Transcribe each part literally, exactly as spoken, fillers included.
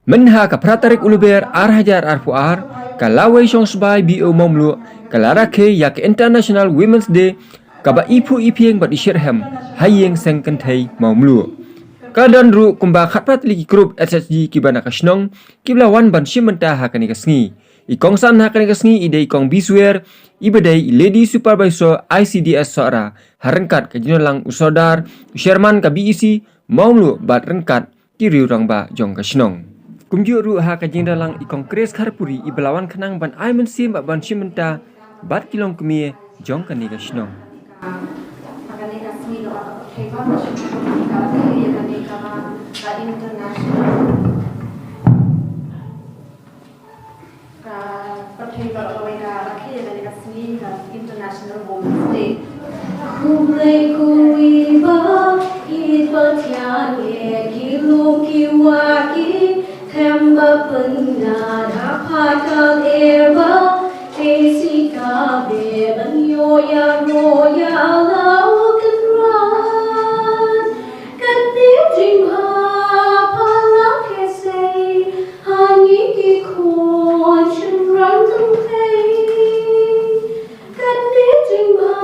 Mynha ka phra tarik u Lber ar hajar arphew ar, ka Lawei Shongsbai B O Mawmluh ka la rakhe ïa ka International Women's Day, kaba i phuh i phieng bad i shyrkhei ha ïing seng kynthei Mawmluh. Ka don ruh kumba khatphra tylli ki group S H G kiba na ka shnong kiba la wan ban shim bynta ha kane ka sngi. I kongsan ha kane ka sngi i dei i Kong Biswer, iba dei i Lady Supervisor I C D S Sohra, ha ryngkat ka jingdon lang u Sordar, u Chairman ka B E C Mawmluh bad ryngkat ki riew rangbah jong ka shnong. Kumjuh ruh ha ka jingdon lang i Kong Grace Kharpuri iba la wan khnang ban ai mynsiem bad ban shim bynta bad ki longkmie jong kane ka shnong. Ka pyrthei baroh kawei ka rakhe ïa kane ka sngi ka International Women's Day. Khublei khublei ba ki pathian ïa ki lok ki wah ki them ba pynïaid ha pha ka lyer ba te si ka be ban ïoh ïaroh ïa la u Kynrad. Kane jingbha pha la khein sei ha ngi ki khun shynrang kynthei. Kane jingbha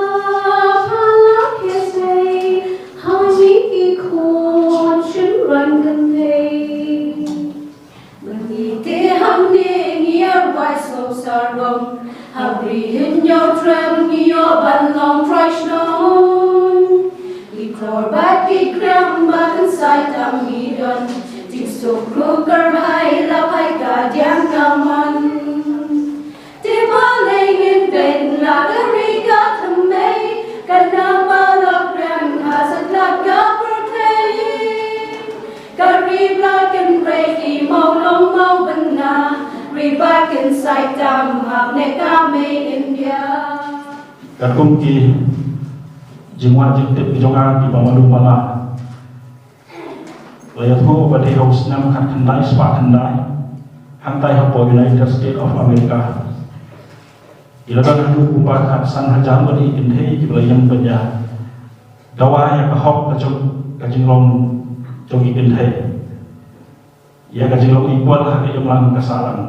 pha la khein sei ha ngi ki khun shynrang kynthei. Ba ngi te hangne ngi ïa rwai sngewsarong, ha bri hynñiew trep ngi ïoh ban long trai shnong. Ngi khlor bad ki krem ba kynsai tam ngi don, jingsuk ruh kyrhai la phai ka diang ka mon. Te balei ngin beiñ la ka ri ka thymmei, ka nam ba la kren ha satlak ka pyrthei. Ka ri ba la kynrei ki mawlong mawbynna, ri ba kynsai tam hapdeng ka mei India. Katkum ki jingwad jingtip ki jong nga kiba malu mala. La ïathuh ba dei ha u snem khatkhyndai spah khyndai, hangtai hapoh United States of America, ki la don haduh kumba khatsan hajar ngut ki kynthei kiba la ïeng ban ïa dawa ïa ka hok ka jong ka jinglong jong ki kynthei, ïa ka jinglong equal ha ka imlang ka sahlang.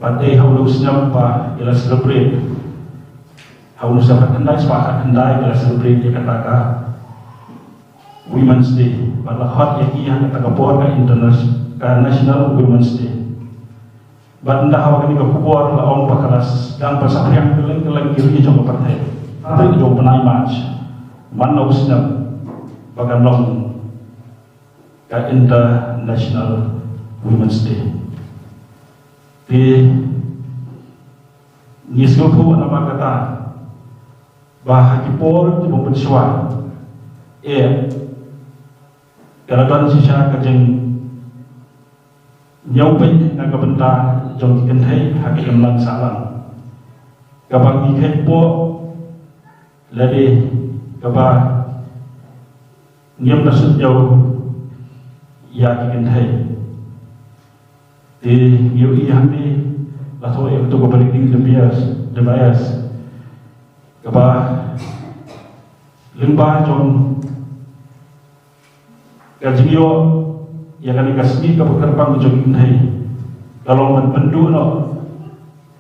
Bad dei ha u snem ba ki la celebrate, ha u snem khatkhyndai spah khatkhyndai ki la celebrate ïa kata ka Women's Day. Bad la khot ïa ki ha kata ka por ka International, ka National Women's Day. Bad ynda ha kane ka khubor la ong ba ka la dang ba saphriang kylleng kylleng ki ri jong ka pyrthei. Pyrthei jong u bnai March man la u snem ba kan long ka International Women's Day. Te ngi sngewthuh namar kata ba ha ki por kiba mynshuwa, eh, ka la don shisha ka jingñiewbeiñ na ka bynta jong ki kynthei ha ka imlang sahlang, kaba ngi kheiñ poh lade kaba ngim da sngewthuh ïa ki kynthei. Te ngi ïohi hangne la thoh ïa katu ka breaking the bias, the bias, kaba lyngba jong ka jingïoh ïa kane ka sngi kaba kyrpang jong ki kynthei, ka long ban pynduh noh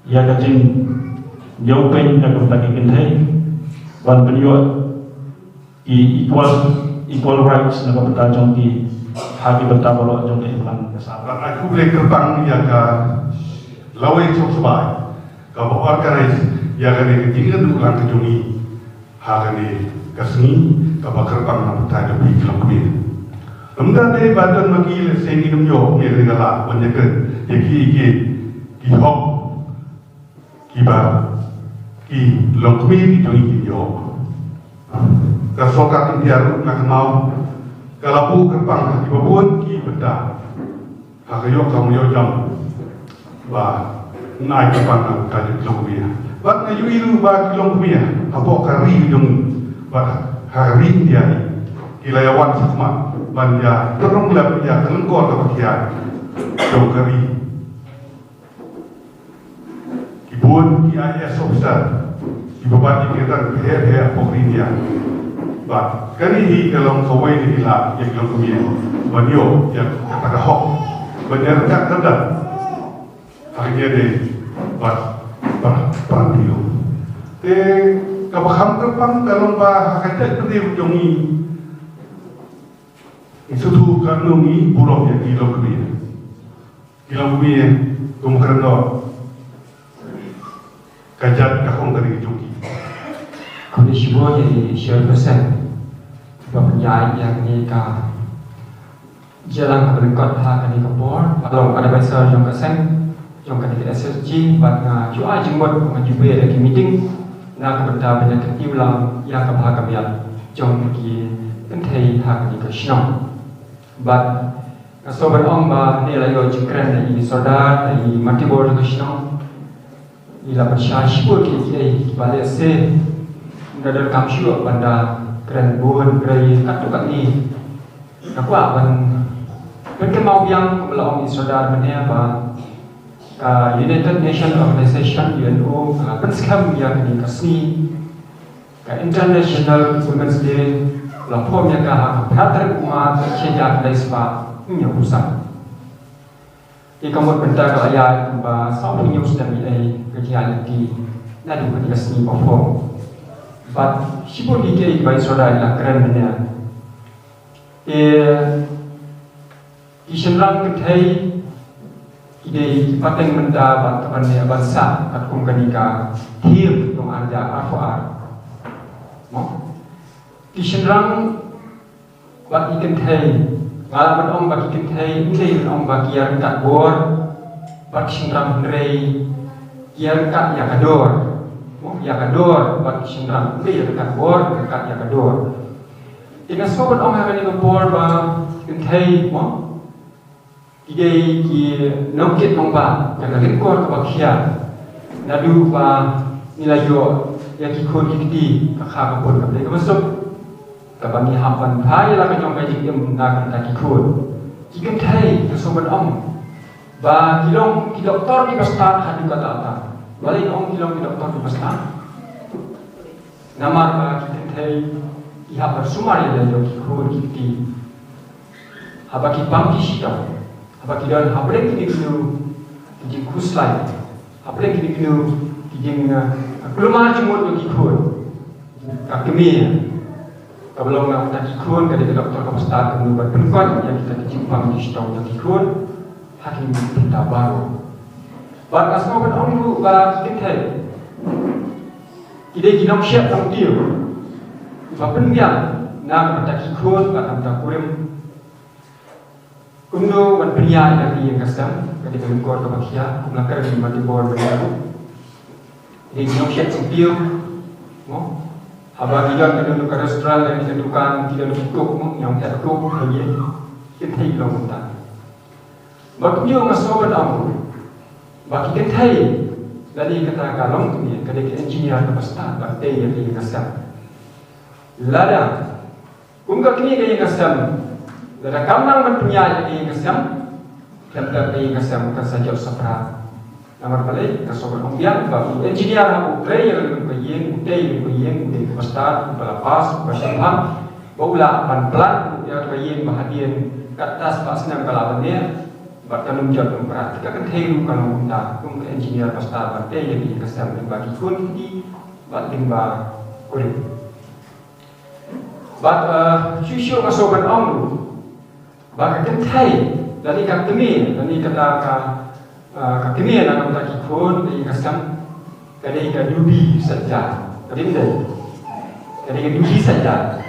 ïa ka jingñiewbeiñ na ka bynta ki kynthei, ban pynïoh ki equal, equal rights na ka bynta jong ki ha ki bynta baroh jong ka imlang ka sahlang. Bad ai khublei kyrpang ïa ka Lawei Shongsbai kaba organize ïa kane ka jingïaduh lang ka jong ngi ha kane ka sngi kaba kyrpang na ka bynta jong phi ki longkmie. Ym da dei ba don ma ki lehse ngim ïoh, ngim da lah ban ïakren ïa ki, ki, ki hok kiba ki longkmie ki jong ngi kin ïoh. Ka sorkar India ruh na ka maw ka la buh kyrpang ha kiba bun ki bynta. Ha ka ïoh ka ïoh jam ba ngi ai kyrpang na ka jong ki longkmie. Bad nga ïohi ruh ba ki longkmie hapoh ka ri jong ngi bad ha ka ri India hi, ki la ïa wan shakhmat ban ïa tyrong lem ïa ka lyngkor kaba khia jong ka ri. Ki bun ki I A S officer kiba bat ïa ki rang pher pher hapoh ri India. Bad kane hi ka long kawei na ki lad ïa ki longkmie ban ïoh ïa kata ka hok. Ba ïa ka kata ha ka jingïadei bad para briew. Te kaba kham kyrpang ka long ba ha ka jaitbynriew jong ngi, ngi sngewthuh katno ngi burom ïa ki longkmie. Ki longkmie kum ka rangor ka jait ka hong ka ri jong ki. Khublei shibun ïa i Chairperson ba pynïaid ïa kane ka jingïalang kaba lyngkot ha kane ka por, ba long advisor jong ka seng, jong kane ka S H G, bad nga ju ai jingmut, nga ju buh ïa ki meeting na ka bynta ban ïa kyntiew lang ïa ka bha ka miat jong ki kynthei ha kane ka shnong. Bad nga sngewbha ban ong ba ne la ïoh jingkren na i Sordar, na i Mantri Bor jong ka shnong. Ngi la pynshai shibun kiei kiei kiba lehse ym da donkam shuh ban da kren bun brei katto katne. Nga kwah ban pynkynmaw biang kumba la ong i Sordar mynne ba ka United Nations Organization, U N O, ka la pynskhem ïa kane ka sngi, ka International Women's Day, la pom ïa ka ha ka phra tarik u March, shi hajar khyndai spah hynñiew phew san. Te ka mut mynta ka la ïaid kumba sawphew hynñiew snem ïa ka jingïaid lynti naduh kane ka sngi ba pom. Bad shibun kiei kiei ba i Sordar i la kren mynne. Te ki shynrang kynthei ki dei ki pateng mynta bad ka ban ïa ban sah katkum kane ka theme jong ar hajar arphew ar. Mo? Ki shynrang bad ki kynthei, nga lah ban ong ba ki kynthei, ym dei ban ong ba ki ïaryngkat bor bad ki shynrang, hynrei ki ïaryngkat ïa ka dor. Mo, ïa ka dor bad ki shynrang, ym dei ïaryngkat bor, ïaryngkat ïa ka dor. Te nga sngewbha ban ong ha kane ka por ba ki kynthei, mo, ki dei ki nongkit nongbat na ka lyngkor kaba khia. Naduh ba ngi la ïoh ïa ki khun ki kti, ka kha ka pun ka Blei kaba suk, kaba ngi hap ban phai ïa la ka jong ka jingim na ka bynta ki khun. Ki kynthei, nga sngewbha ban ong ba ki long ki doktor kiba stad haduh katta katta. Balei nga ong ki long ki doktor kiba stad? Namar ba ki kynthei ki hap ban sumar ïa la jong ki khun ki kti. Haba ki pang ki shitom, haba ki don hapdeng kine kino ki jingkhuslai, hapdeng kine kino ki jing, eh, kulmar jingmut jong ki khun, ka kmie kaba long na ka bynta ki khun ka dei ka doktor kaba stad, kumno ban pynkut ïa kita ki jingpang ki shitom jong ki khun ha kine ki bynta baroh. Bad nga sngewbha ban ong ruh ba ki kynthei ki dei ki nongshep nongtiew ba pynbiang na ka bynta ki khun bad na ka bynta kurim. Kumno ban pynïaid ïa ka ïing ka sem, ka dei ka lyngkor kaba khia, kum la kren i Mantri Bor mynne ruh. Ki dei ki nongshep nongtiew, mo? Haba ki don ka dei ka restaurant, ka dei ka dukan, ki don ki cook, mo, ki nongshep cook, ka ïing. Ki kynthei ki long kumta. Bad kumjuh nga sngewbha ban ong ba ki kynthei, lane kata ka longkmie, ka dei ka engineer kaba stad ban tei ïa ka ïing ka sem. Lada kum ka kmie ka ïing ka sem, lada kam nang ban pynïaid ïa ka ïing ka sem, khlem pep ka ïing ka sem kan sa jot saphriang. Namar balei? Nga sngewbha ban ong biang ba u engineer haba u trei ïa ka ïing, u tei ïa ka ïing, u dei kaba stad, uba la pass, uba shemphang, ba u lah ban plan ïa ka ïing ba hadien katto spah snem ka lah ban neh bad kan ym jot ym prat. Te ka kynthei ruh ka long kumta, kum ka engineer ba stad ban tei ïa ka ïing ka sem, lyngba ki khun ki kti bad lyngba kurim. Bad, eh, shuh shuh nga sngewbha ban ong ruh ba ka kynthei, lane ka kmie, lane kata ka, eh, ka kmie na ka bynta ki khun, ka ïing ka sem, ka dei ka dubi sait jaiñ. Ka dei, ka dei ka dubi sait jaiñ.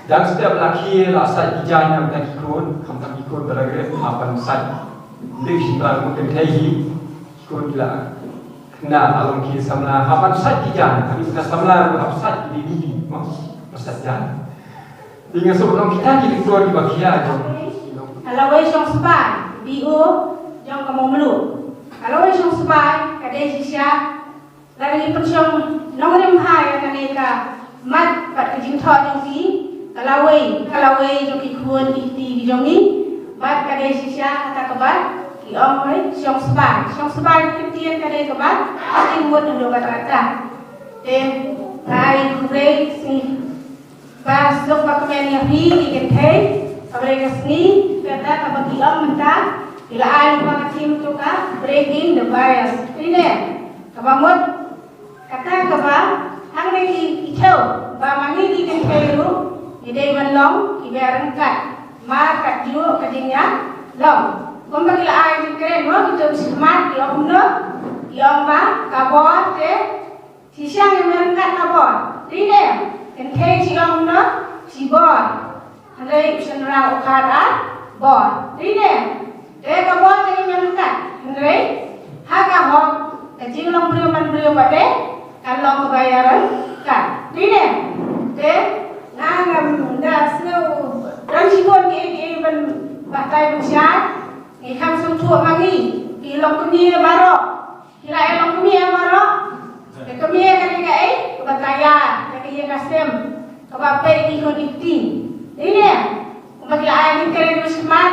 Dang step la khie la sait ki jaiñ na ka bynta ki khun, khamtam ki khun ba la grit, hap ban sait. Dei shi ba ka kynthei hi, ki khun ki la khynnah, la long ki samla, hap ban sait ki jaiñ. Ka dei ka samla ruh hap sait ki dei dubi, mo, ba sait jaiñ. Te nga sngewbha ban ong kita ki lyngkor kiba khia jong. Ka lawei shong sbai, D O jong ka Mawmluh. Ka lawei shong sbai ka dei shisha, lada ngi pynshong nongrim bha ïa kane ka mat bad ka jingthoh jong ki. Ka lawei, ka lawei jong ki khun ki kti ki jong ngi. Bad ka dei shisha kata kaba ki ong wei shong sbai. Shong sbai ka ktien ka dei kaba ka dei mut haduh katta katta. Te nga ai khublei shisha. Ba suk ba kmen ïa phi ki kynthei, kaba dei ka sngi kata kaba ki ong mynta, Ki la ai lyngba ka theme to ka Breaking the Bias. Ine, kaba mut, kata kaba, hangne ki, ki thew, ba ma ngi ki kynthei ruh, ngi dei ban long kiba ryngkat, mar katjuh ka jingïalong. Kumba ki la ai jingkren mo, ki tung smat, ki ong kumno, ki ong ba ka bor te, shisha ngim ryngkat ka bor. Ine, kynthei shi ong kumno, shi bor. Hynrei u shynrang u khadar bor. Ine, te ka bor te ngim ryngkat. Hynrei ha ka hok, ka jinglong briew man briew pat te kan long kaba ïaryngkat. Ine, te nga ngam da sngew, don shibun kiei kiei ban batai ban shai. Ngi kham sngewthuh ma ngi, ki longkmie baroh. Ki la ïalongkmie baroh. Ka kmie kane kaei, kaba taya, ka ïing ka sem, kaba peit ki khun ki kti. Ine, kumba ki la ai jingkren shakhmat,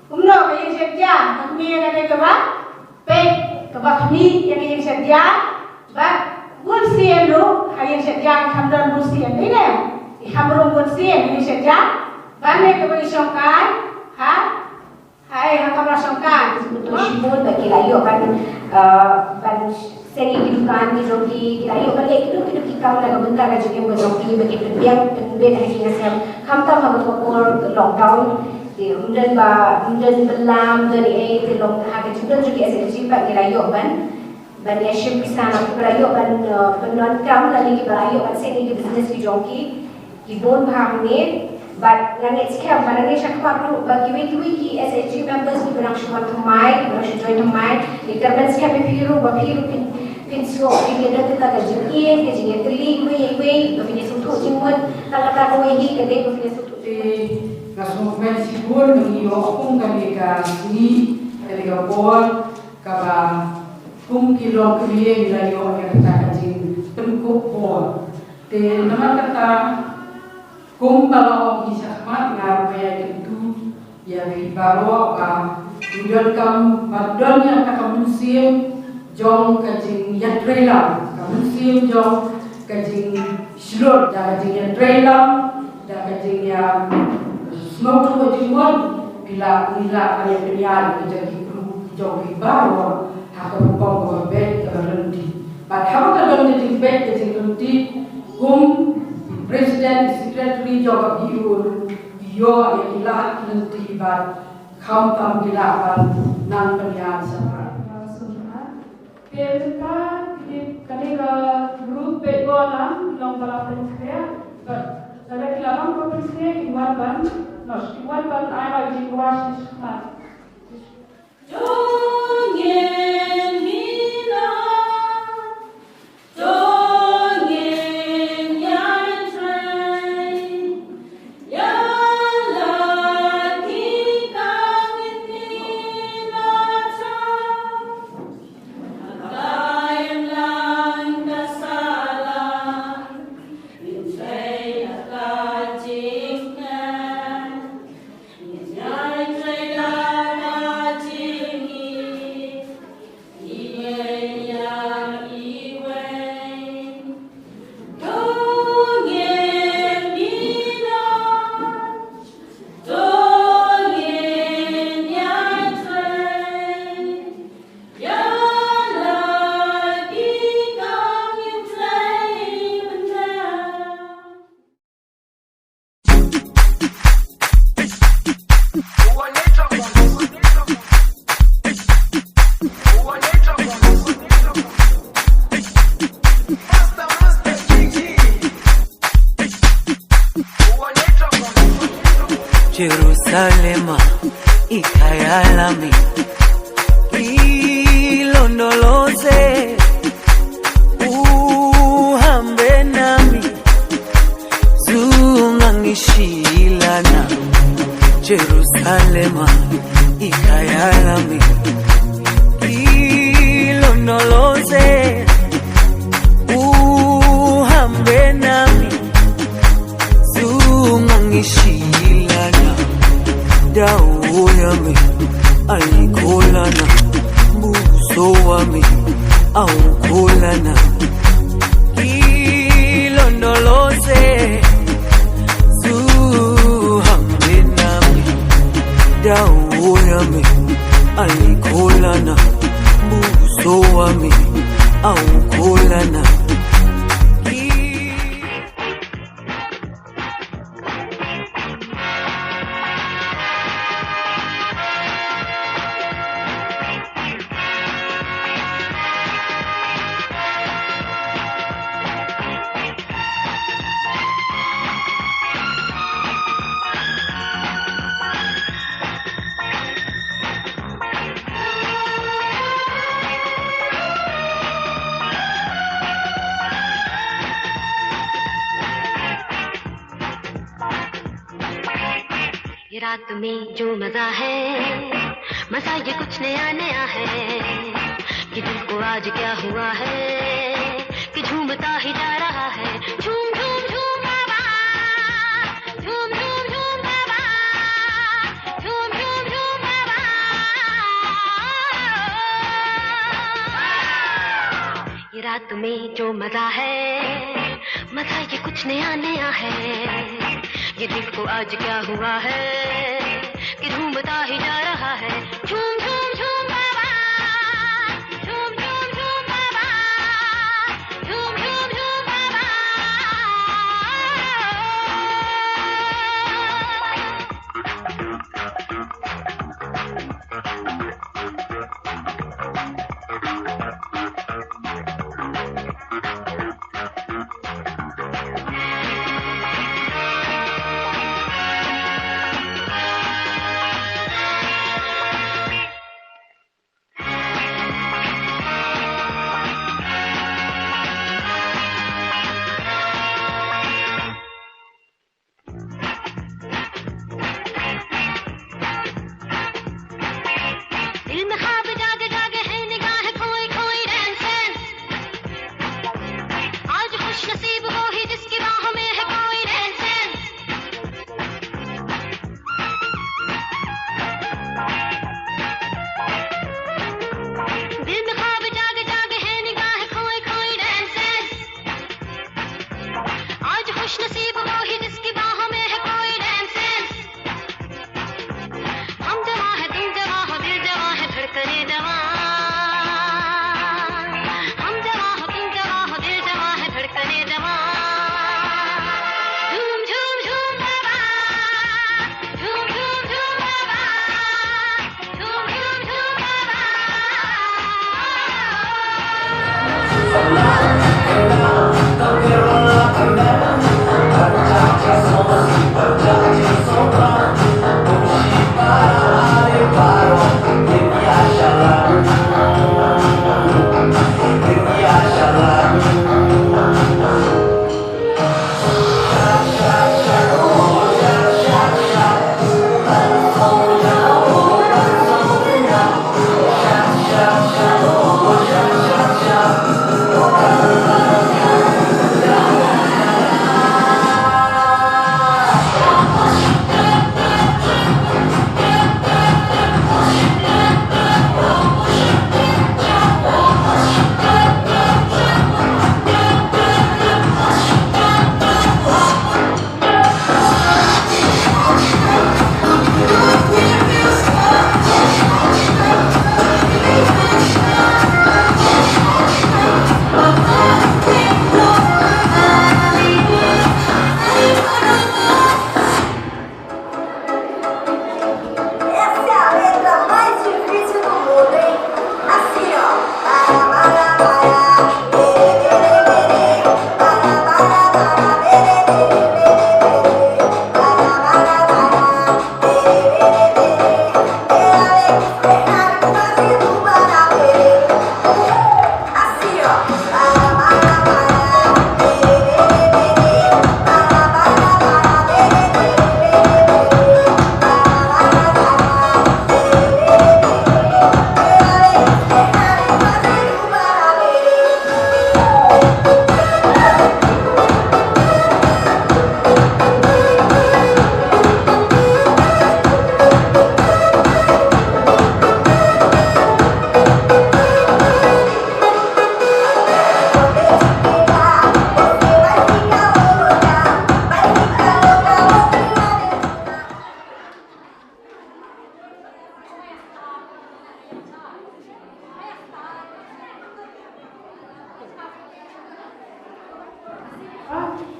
kumno ka ïing shet ja, ka kmie kane kaba peit, kaba khmih ïa ka ïing shet ja, bad bunsien ruh, ha ïing shet ja ki kham don bunsien. Ine, ki kham rung bunsien, ïing shet ja, bad ne kaba ki shongkai, ha, Hai, ha kamra shongkai. Betul shibun ba ki la ïoh ban, uh, ban seng ïa ki dukan ki jong ki, ki la ïoh ban leh kito kito ki kam na ka bynta ka jingim ka jong ki, ba ki pynbiang pynbit ha ki ïing ha sem. Khamtam ha ka por lockdown, ki ym don ba, ym don bylla, ym don ei ei, te long ha ka jingdon jong ki S H G pat ki la ïoh ban, ban ïa shim pisa na ki, ba la ïoh ban, uh, pyndonkam lane ki ba la ïoh ban seng ïa ki business ki jong ki. Ki bun bha hangne, bad nga ngeit skhem ba nangne shakhmat ruh ba kiwei kiwei ki S H G members kiba dang shu wan thymmai, kiba dang shu join thymmai, ngi kyrmen skhem ïa phi ruh ba phi ruh phin, phin sngewthuh, phin ïa don kata ka jingïeit, ka jingïatylli iwei ïa iwei, ba phin ïa sngewthuh jingmut, tang kata kawei hi ka dei ba phin ïa sngewthuh. Te nga sngewkmen shibun ba ngi ïoh kum kane ka sngi, kane ka por, kaba kum ki longkmie ngi la ïoh ïa kata ka jingpynkup bor. Te namar kata, kumba la ong hi shakhmat, nga ruh nga ïakyntu ïa phi baroh ba ngi donkam ban don ïa kata ka mynsiem jong ka jingïatreilang, ka mynsiem jong ka jingshlur, da ka jingïatreilang, da ka jingïa, sngewthuh jingmut, phi lah, ngi lah ban ïa pynïaid ïa ki jong ki group, ki jong phi baroh, ha ka rukom kaba beit kaba ryntih. Bad haba ka don ka jingbeit ka jingryntih, kum president, secretary jong ka B O, ïoh ïa ki lad ki lynti bad khamtam ki lah ban nang pynïaid shaphrang. Te mynta kane ka group beit bor lang, long ba la pynkhreh, bad lada ki la long ba pynkhreh, ki wan ban, no, ki wan ban ai noh jingkwah shakhmat. Jerusalema, ikhaya lami, ilondoloze, uhambe nami, zungangi shilana. Jerusalema, ikhaya lami, ilondoloze, uhambe nami, zungangi shilana. Dawo yami, alikolana, buso wami, aukolana. Ilondoloze, zuhambe nami, dawo Toa mi au kolana. ये रात में जो मजा है, मजा ये कुछ नया नया है। कि दिल को आज क्या हुआ है, कि झूमता ही जा रहा है। झूम झूम झूम बाबा, झूम झूम झूम बाबा, झूम झूम झूम बाबा। ये रात में जो मजा है, मजा ये कुछ नया नया है। ये दिल को आज क्या हुआ है कि झूमता ही जा रहा है। झूम झूम झूम बाबा, झूम झूम झूम बाबा, झूम झूम झूम बाबा। दिल में ख्वाब जागे जागे है निगाहें खोई खोई रैन सैन। आज खुश नसीब वो ही जिसकी बाहों में है कोई रैन सैन। दिल में ख्वाब जागे जागे है निगाहें खोई खोई रैन सैन। आज खुश नसीब वो ही जिसकी बाहों में है कोई रैन सैन। हम जवां हैं, तुम जवां हो, दिल जवां है, धड़कने जवां। हम जवां हो, तुम जवां हो, दिल जवां है, धड़कने जवां। झूम, झूम, झूम बाबा। झूम, झूम, झूम बाबा। झूम, झूम, झूम बाबा।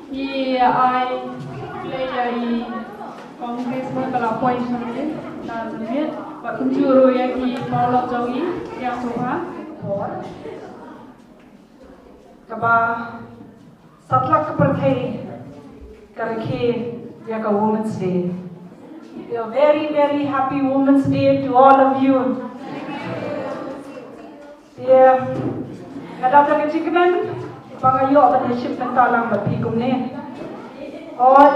Ngi ai khublei ïa i Kong Grace Moit ba la poi sha ngi na janmiet, bad kumjuh ruh ïa ki paralok jong ngi, ïa sngewbha. Por kaba satlak ka pyrthei ka rakhe ïa ka Women's Day. A very, very happy Women's Day to all of you. Te nga dap da ka jingkmen ba nga ïoh ban ïashim bynta lang bad phi kumne. Hooid,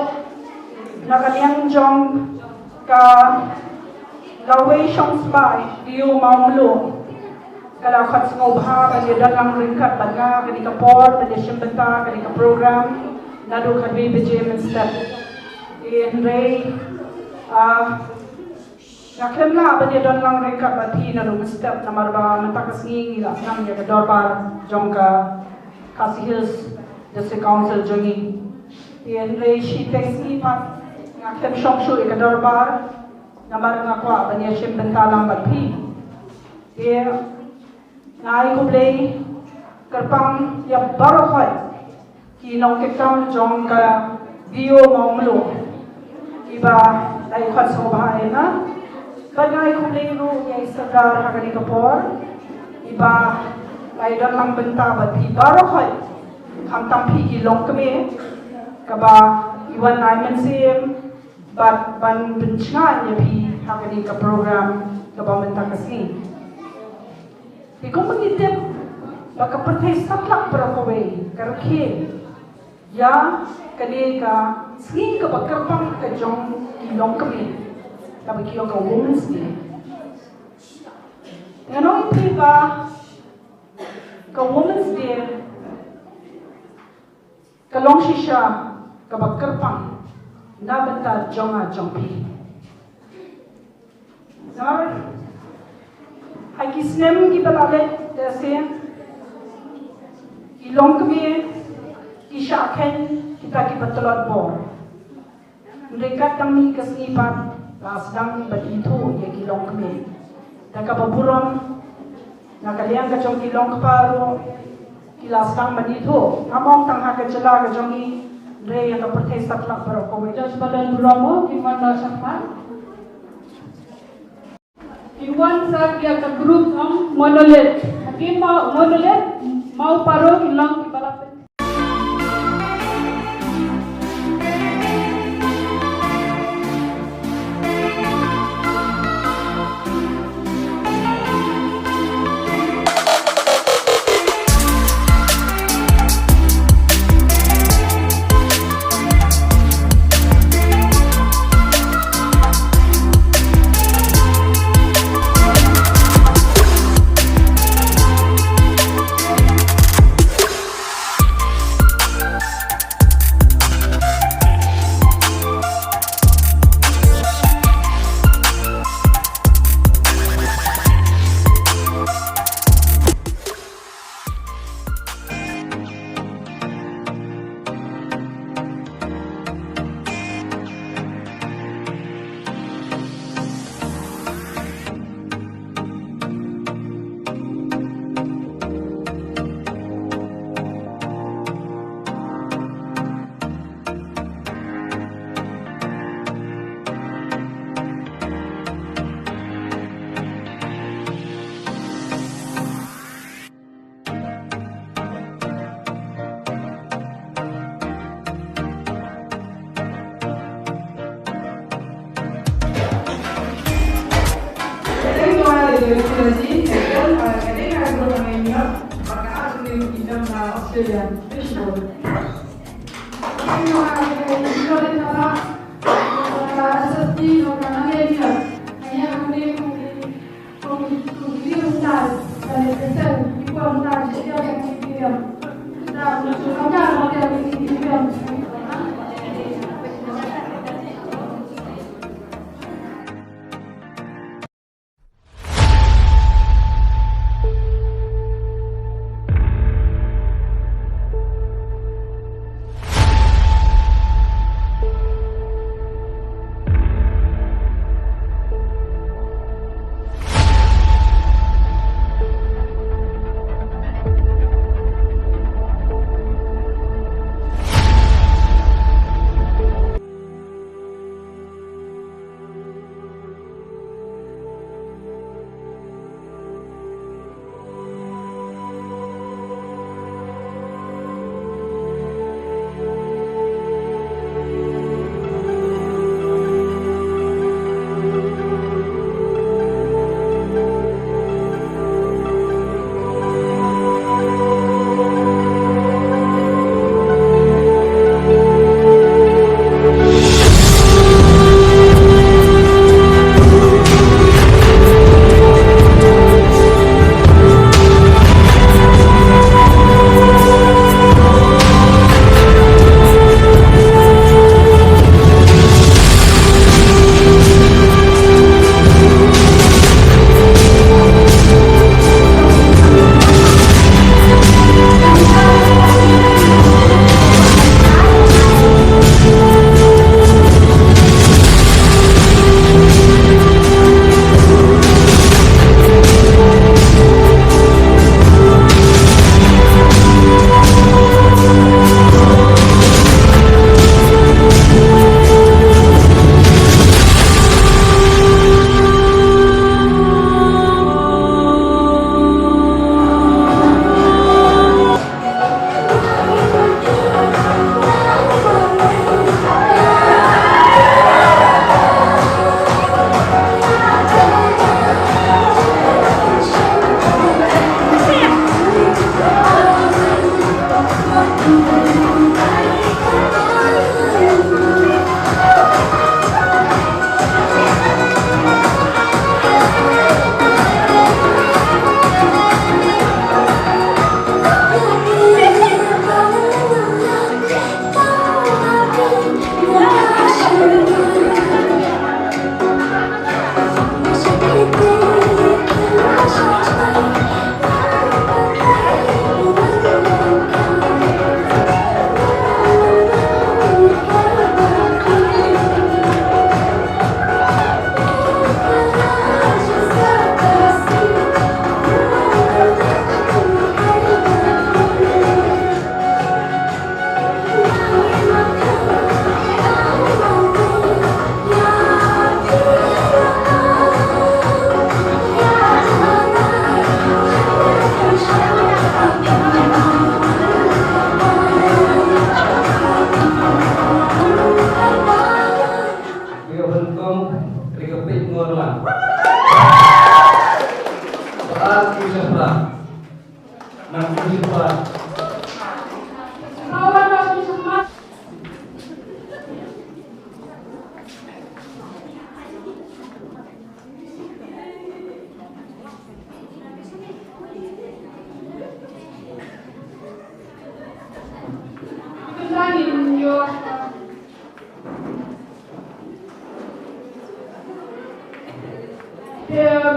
na ka liang jong ka Lawei Shongspah D O Mawmluh, ka la khot sngewbha ban ïadon lang ryngkat bad nga kane ka por ban ïashim bynta kane ka program naduh khatwei baje mynstep. Te hynrei, ah, nga khlem lah ban ïadon lang ryngkat bad phi naduh mynstep namar ba mynta ka sngi ngi la sdang ïa ka dorbar jong ka Khasi Hills District Council jong ngi. Te hynrei shiteng sngi pat nga khlem shong shuh ïa ka dorbar namar nga kwah ban ïashim bynta lang bad phi. Te nga ai khublei kyrpang ïa baroh ki nongkitkam jong ka D O Mawmluh kiba la ïa khot sngewbha ïa nga. Bad nga ai khublei ruh ïa i Sordar ha kane ka por iba la ïadon lang bynta bad phi baroh, khamtam phi ki longkmie kaba i wan ai mynsiem bad ban pynshngaiñ ïa phi ha kane ka program kaba mynta ka sngi. Te kumba ngi tip ba ka pyrthei satlak baroh kawei ka rakhe ïa kane ka sngi kaba kyrpang ka jong ki longkmie kaba ki ong ka Women's Day. Ngan ong ïa phi ba ka Women's Day ka long shisha kaba kyrpang na bynta jong nga jong phi. Namar ha ki snem kiba la leit te se ki longkmie ki shah kheiñ kita kiba tlot bor. Hynrei katba tang mih ka sngi pat la sdang ban ithuh ïa ki longkmie. Da kaba burom na ka liang ka jong ki longkpa ruh ki la sdang ban ithuh. Ngam ong tang ha ka jylla ka jong ngi hynrei ïa ka pyrthei satlak baroh kawei. Judge ba don burom mo, kin wan da shakhmat. Kin wan sa ïa ka group jong Monolith. Ki Mo-, Monolith, Mawparo ki long kiba la pyn-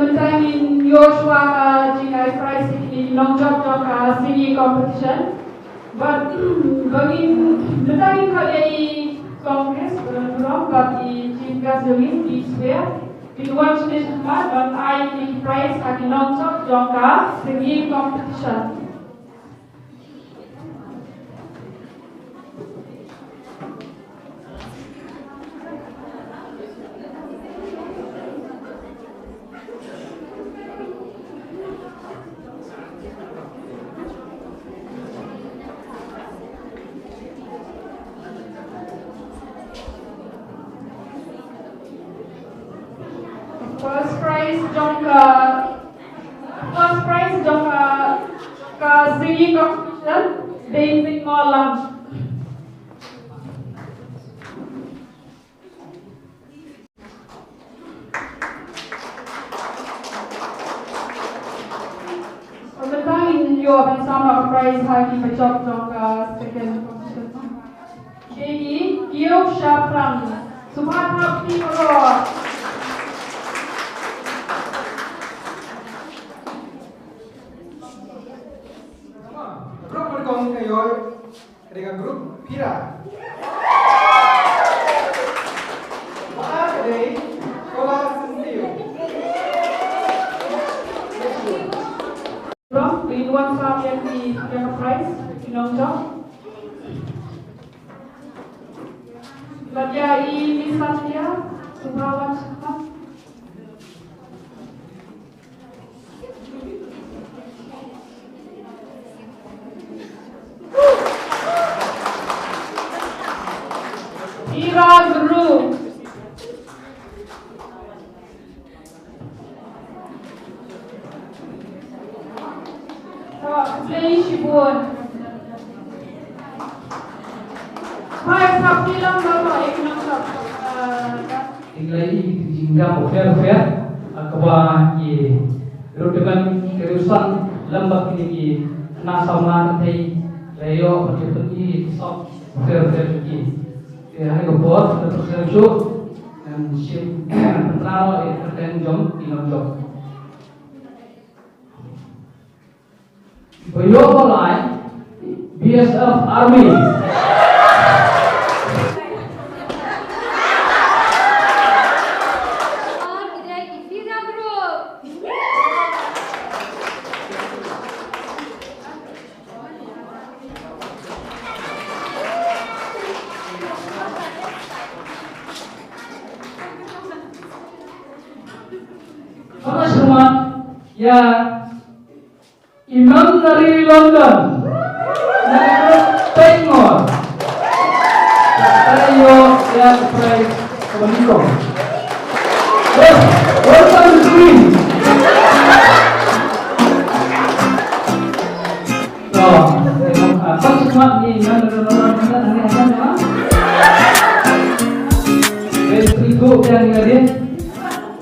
Mynta ngin ïoh shuwa ka jingai prize ïa ki nongjop jong ka singing competition. Bad ba ngin, mynta ngin kut ïa i Congress, uh, Burom bad i Chief Guest jong ngi, i Swer. Kin wan shane shakhmat ban ai ïa ki prize ha ki nongjop jong ka singing competition. First prize jong ka, first prize jong ka, ka singing competition, Dame Singmore Lam. Mynta ngin ïoh ban sam prize ha ki ba jop jong ka second competition. Dei ki kiew shaphrang. Sngewbha thap kti baroh. Baroh kong ka ïoh. Ka dei ka group Phira. Ba ar ka dei Kola Synsiew. Rom, ngin wan sam ïa ki, ïa ka prize, ki nongjop. Bad ïa i Miss Satya, sngewbha wan shakhmat. Ira Group. Ka khublei shibun. Phai sap ki lam ba ba ek nang sap, ah, Ngi la ïohi ki jingïap bapher bapher, ah, kaba ki riew tymmen, ki riew san, lem bad kine ki khynnah samla kynthei, la ïoh ban ïoh pyni ki sap bapher bapher jong ki. Te ha kane ka por, da pyrshang shuh, ngan shim pynpaw ïa ka kyrteng jong ki nongjop. Ba ïoh ba lai, B S F Army. Para semua, ya. Imaginary London. Pengor. Tayo ya prize komunikong. Yes, welcome to Queen. So, ah, pas semua ni Imaginary London, kita tanya apa nama? Best itu yang ada.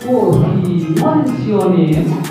Oh, he, what is your name?